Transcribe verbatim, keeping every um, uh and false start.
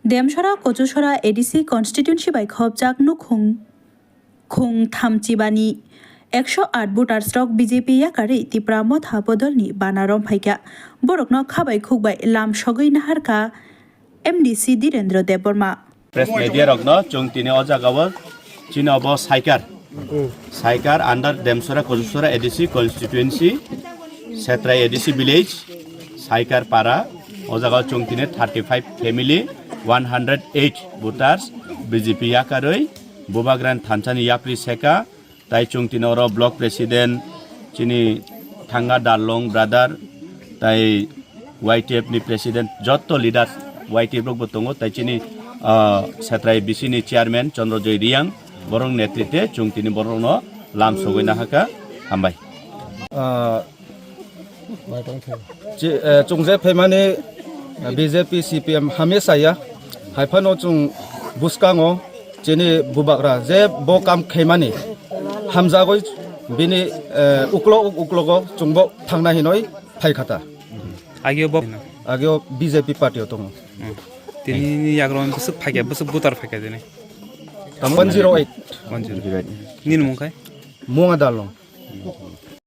Demsora Kochusora A D C constituency bai khopjak nukhung khung thamchibani ekso aat voters rok B J P yakarwi Tipra Motha Bodolni bana romphaikha. Borokno khabai khukbai lam sogwi naharkha M D C Dhirendra Debbarma. Press media rokno chwng tini o jagao chini obo Saikar, Saikar under Demsora Kochusora A D C constituency, Setrai A D C village, Saikar para, o jagao chwng tini thirty five family, one hundred eight voters B J P yakarwi Bubagrani thansa ni yapri seka, tai chwng tini oro block president chini Thanga Darlong brother, tai Y T F ni president, jotto leader Y T F rok bo tongo, tai chini, ah, Setrai B C ni chairman Chandra Joy Riang, borok netrite chwng tini borokno lam sogwi nahaka. Hambai. Ah, chi-, eh, chwng je phaimani, eh, B J P, C P M hamya saya, hai phano chwng bwskango chini Bubagra je bo kam khaimani hamjagwi bini, eh, uklo uk-, uklogo chwngbo thangna hinwi phaikha ta. Agio bo. Agio B J P party o tongo. Hmm. Tini ni yagrong bwswk phaikha, bwswk voter phaikha tini. Tamo one zero eight. One zero eight. Nini mung khai? Munga Darlong.